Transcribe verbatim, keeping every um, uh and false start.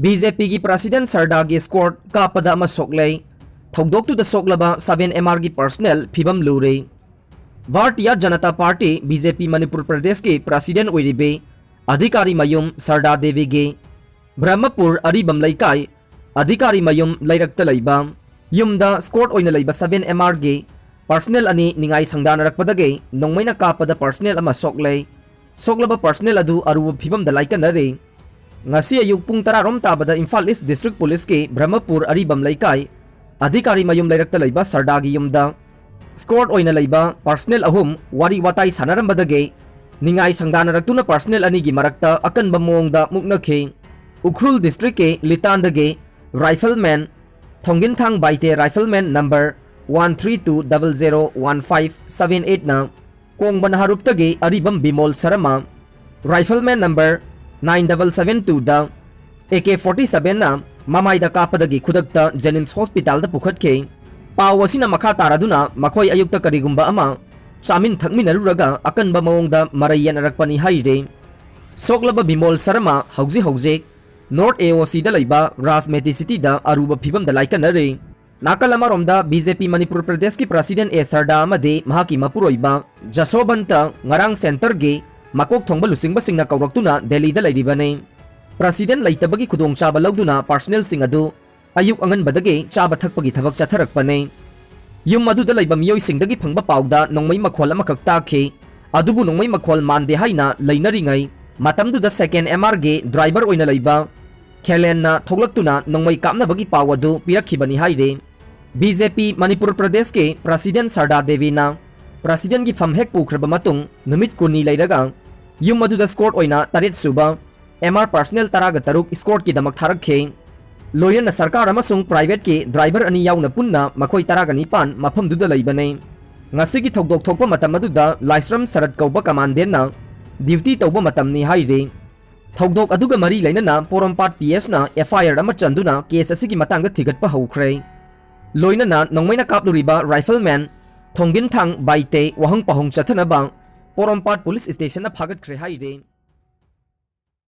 B J ꯄꯤꯒꯤ president ꯁꯔꯗꯥꯒꯤ ꯁ꯭ꯀꯣꯔꯠ ꯀꯥꯞꯄꯗ ꯑꯃ ꯁꯣꯛꯂꯦ꯫ ꯊꯧꯗꯣꯛꯇꯨꯗ ꯁꯣꯛꯂꯕ ꯁꯚꯦꯟ ꯑꯦꯝ ꯑꯥꯔꯒꯤ ꯄꯔꯁꯅꯦꯜ ꯐꯤꯕꯝ ꯂꯨꯔꯦ꯫ Bharatiya Janata party, B J ꯄꯤ, ꯃꯅꯤꯄꯨꯔ ꯄ꯭ꯔꯗꯦꯁꯀꯤ ꯄ꯭ꯔꯁꯤꯗꯦꯟ ꯑꯣꯏꯔꯤꯕꯤ ꯑꯙꯤꯀꯥꯔꯤ ꯃꯌꯨꯝ ꯁꯔꯗꯥ ꯗꯦꯕꯤꯒꯤ ꯕ꯭ꯔꯍꯃꯄꯨꯔ ꯑꯔꯤꯕꯝ ꯂꯩꯀꯥꯏ ꯑꯙꯤꯀꯥꯔꯤ ꯃꯌꯨꯝ ꯂꯩꯔꯛꯇ ꯂꯩꯕ ꯌꯨꯝꯗ ꯁ꯭ꯀꯣꯔꯠ ꯑꯣꯏꯅ ꯂꯩꯕ ꯁꯚꯦꯟ ꯑꯦꯝ ꯑꯥꯔꯒꯤ ꯄꯔꯁꯅꯦꯜ ꯑꯅꯤ ꯅꯤꯡꯉꯥꯏ ꯁꯪꯗꯥꯅꯔꯛꯄꯗꯒꯤ ꯅꯣꯡꯃꯩꯅ ꯀꯥꯞꯄꯗ ꯄꯔꯁꯅꯦꯜ ꯑꯃ ꯁꯣꯛꯂꯦ꯫ ꯁꯣꯛꯂꯕ ꯄꯔꯁꯅꯦꯜ ꯑꯗꯨ ꯑꯔꯨꯕ ꯐꯤꯕꯝꯗ ꯂꯥꯏꯀꯠꯅꯔꯤ꯫ ꯉꯁꯤ ꯑꯌꯨꯛ ꯄꯨꯡ ꯇꯔꯥꯔꯣꯝ ꯇꯥꯕꯗ ꯏꯝꯐꯥꯜ ꯏꯁ ꯗꯤꯁꯇ꯭ꯔꯤꯛ ꯄꯨꯂꯤꯁꯀꯤ ꯕ꯭ꯔꯍꯃꯄꯨꯔ ꯑꯔꯤꯕꯝ ꯂꯩꯀꯥꯏ ꯑꯙꯤꯀꯥꯔꯤ ꯃꯌꯨꯝ ꯂꯩꯔꯛꯇ ꯂꯩꯕ ꯁꯔꯗꯥꯒꯤ ꯌꯨꯝꯗ ꯁ꯭ꯀꯣꯔꯠ ꯑꯣꯏꯅ ꯂꯩꯕ ꯄꯔꯁꯅꯦꯜ ꯑꯍꯨꯝ ꯋꯥꯔꯤ ꯋꯥꯇꯥꯏ ꯁꯥꯟꯅꯔꯝꯕꯗꯒꯤ ꯅꯤꯡꯉꯥꯏ ꯁꯪꯗꯥꯅꯔꯛꯇꯨꯅ ꯄꯔꯁꯅꯦꯜ ꯑꯅꯤꯒꯤ ꯃꯔꯛꯇ ꯑꯀꯟꯕ ꯃꯑꯣꯡꯗ ꯃꯨꯛꯅꯈꯤ꯫ ꯎꯈ꯭ꯔꯨꯜ ꯗꯤꯁꯇ꯭ꯔꯤꯛꯀꯤ ꯂꯤꯇꯥꯟꯗꯒꯤ rifleman Thongginthang Baite, rifleman number one three two double zero one five seven ꯑꯩꯠꯅ ꯀꯣꯡꯕ ꯅꯍꯥꯔꯨꯞꯇꯒꯤ Aribam Bimol Sharma, rifleman number nine double seven ꯇꯨꯗ ꯑꯦ ꯀꯦ ꯐꯣꯔꯇꯤ ꯁꯚꯦꯟꯅ ꯃꯃꯥꯏꯗ ꯀꯥꯞꯄꯗꯒꯤ ꯈꯨꯗꯛꯇ ꯖꯦꯅꯤꯝꯁ ꯍꯣꯁꯄꯤꯇꯥꯜꯗ ꯄꯨꯈꯠꯈꯤ꯫ ꯄꯥꯎ ꯑꯁꯤꯅ ꯃꯈꯥ ꯇꯥꯔꯗꯨꯅ ꯃꯈꯣꯏ ꯑꯌꯨꯛꯇ ꯀꯔꯤꯒꯨꯝꯕ ꯑꯃ ꯆꯥꯃꯤꯟ ꯊꯛꯃꯤꯟꯅꯔꯨꯔꯒ ꯑꯀꯟꯕ ꯃꯑꯣꯡꯗ ꯃꯔꯩ ꯌꯦꯠꯅꯔꯛꯄꯅꯤ ꯍꯥꯏꯔꯤ꯫ ꯁꯣꯛꯂꯕ ꯕꯤꯃꯣꯜ ꯁꯔꯃ ꯍꯧꯖꯤꯛ ꯍꯧꯖꯤꯛ ꯅꯣꯔꯠ ꯑꯦ ꯑꯣ ꯁꯤꯗ ꯂꯩꯕ ꯔꯥꯖ ꯃꯦꯗꯤꯁꯤꯇꯤꯗ ꯑꯔꯨꯕ ꯐꯤꯕꯝꯗ ꯂꯥꯏꯀꯠꯅꯔꯤ꯫ ꯅꯥꯀꯜ ꯑꯃꯔꯣꯝꯗ, ꯕꯤ ꯖꯦ ꯄꯤ ꯃꯅꯤꯄꯨꯔ ꯄ꯭ꯔꯗꯦꯁꯀꯤ ꯄ꯭ꯔꯁꯤꯗꯦꯟ ꯑꯦ ꯁꯔꯗꯥ ꯑꯃꯗꯤ ꯃꯍꯥꯛꯀꯤ ꯃꯄꯨꯔꯣꯏꯕ ꯖꯁꯣꯕꯟꯇ ꯉꯔꯥꯡ ꯁꯦꯟꯇꯔꯒꯤ ꯃꯀꯣꯛ ꯊꯣꯡꯕ ꯂꯨꯆꯤꯡꯕꯁꯤꯡꯅ ꯀꯧꯔꯛꯇꯨꯅ ꯗꯦꯜꯂꯤꯗ ꯂꯩꯔꯤꯕꯅꯤ꯫ ꯄ꯭ꯔꯁꯤꯗꯦꯟ ꯂꯩꯇꯕꯒꯤ ꯈꯨꯗꯣꯡꯆꯥꯕ ꯂꯧꯗꯨꯅ ꯄꯥꯔꯁꯅꯦꯜꯁꯤꯡ ꯑꯗꯨ ꯑꯌꯨꯛ ꯑꯉꯟꯕꯗꯒꯤ ꯆꯥꯕ ꯊꯛꯄꯒꯤ ꯊꯕꯛ ꯆꯠꯊꯔꯛꯄꯅꯤ꯫ ꯌꯨꯝ ꯑꯗꯨꯗ ꯂꯩꯕ ꯃꯤꯑꯣꯏꯁꯤꯡꯗꯒꯤ ꯐꯪꯕ ꯄꯥꯎꯗ ꯅꯣꯡꯃꯩ ꯃꯈꯣꯜ ꯑꯃꯈꯛ ꯇꯥꯈꯤ꯫ ꯑꯗꯨꯕꯨ ꯅꯣꯡꯃꯩ ꯃꯈꯣꯜ ꯃꯥꯟꯗꯦ ꯍꯥꯏꯅ ꯂꯩꯅꯔꯤꯉꯩ ꯃꯇꯝꯗꯨꯗ ꯁꯦꯀꯦꯟ ꯑꯦꯝ ꯑꯥꯔꯒꯤ ꯗ꯭ꯔꯥꯏꯚꯔ ꯑꯣꯏꯅ ꯂꯩꯕ ꯈꯦꯂꯦꯟꯅ ꯊꯣꯛꯂꯛꯇꯨꯅ ꯅꯣꯡꯃꯩ ꯀꯥꯞꯅꯕꯒꯤ ꯄꯥꯎ ꯑꯗꯨ ꯄꯤꯔꯛꯈꯤꯕꯅꯤ ꯍꯥꯏꯔꯤ꯫ ꯕꯤ ꯖꯦ ꯄꯤ ꯃꯅꯤꯄꯨꯔ ꯄ꯭ꯔꯗꯦꯁꯀꯤ ꯄ꯭ꯔꯁꯤꯗꯦꯟ ꯁꯔꯗꯥ ꯗꯦꯕꯤꯅ ꯄ꯭ꯔꯁꯤꯗꯦꯟꯒꯤ ꯐꯝ ꯍꯦꯛ ꯄꯨꯈ꯭ꯔꯕ ꯃꯇꯨꯡ ꯅꯨꯃꯤꯠ ꯀꯨꯟꯅꯤ ꯂꯩꯔꯒ ꯌꯨꯝ ꯑꯗꯨꯗ ꯁ꯭ꯀꯣꯔꯠ ꯑꯣꯏꯅ ꯇꯔꯦꯠ ꯁꯨꯕ ꯑꯦꯝ ꯑꯥꯔ ꯄꯥꯔꯁꯅꯦꯜ ꯇꯔꯥꯒ ꯇꯔꯨꯛ ꯁ꯭ꯀꯣꯔꯠꯀꯤꯗꯃꯛ ꯊꯥꯔꯛꯈꯤ꯫ ꯂꯣꯏꯅꯅ ꯁꯔꯀꯥꯔ ꯑꯃꯁꯨꯡ ꯄ꯭ꯔꯥꯏꯚꯦꯠꯀꯤ ꯗ꯭ꯔꯥꯏꯚꯔ ꯑꯅꯤ ꯌꯥꯎꯅ ꯄꯨꯟꯅ ꯃꯈꯣꯏ ꯇꯔꯥꯒ ꯅꯤꯄꯥꯟ ꯃꯐꯝꯗꯨꯗ ꯂꯩꯕꯅꯤ꯫ ꯉꯁꯤꯒꯤ ꯊꯧꯗꯣꯛ ꯊꯣꯛꯄ ꯃꯇꯝ ꯑꯗꯨꯗ ꯂꯥꯏꯁ꯭ꯔꯝ ꯁꯔꯠ ꯀꯧꯕ ꯀꯃꯥꯟꯗꯦꯟꯅ ꯗ꯭ꯌꯨꯇꯤ ꯇꯧꯕ ꯃꯇꯝꯅꯤ ꯍꯥꯏꯔꯤ꯫ ꯊꯧꯗꯣꯛ ꯑꯗꯨꯒ ꯃꯔꯤ ꯂꯩꯅꯅ ꯄꯣꯔꯣꯝꯄꯥꯠ ꯄꯤ ꯑꯦꯁꯅ ꯑꯦꯐ ꯑꯥꯏ ꯑꯥꯔ ꯑꯃ ꯆꯟꯗꯨꯅ ꯀꯦꯁ ꯑꯁꯤꯒꯤ ꯃꯇꯥꯡꯗ ꯊꯤꯒꯠꯄ ꯍꯧꯈ꯭ꯔꯦ꯫ ꯂꯣꯏꯅꯅ ꯅꯣꯡꯃꯩꯅ ꯀꯥꯞꯂꯨꯔꯤꯕ ꯔꯥꯏꯐꯜꯃꯦꯟ ꯊꯣꯡꯒꯤꯟꯊꯥꯡ ꯕꯥꯏꯇꯦ ꯋꯥꯍꯪ ꯄꯥꯎꯍꯪ ꯆꯠꯊꯅꯕ ꯄꯣꯔꯣꯝꯄꯥꯠ ꯄꯨꯂꯤꯁ ꯁ꯭ꯇꯦꯁꯟꯗ ꯐꯥꯒꯠꯈ꯭ꯔꯦ ꯍꯥꯏꯔꯤ꯫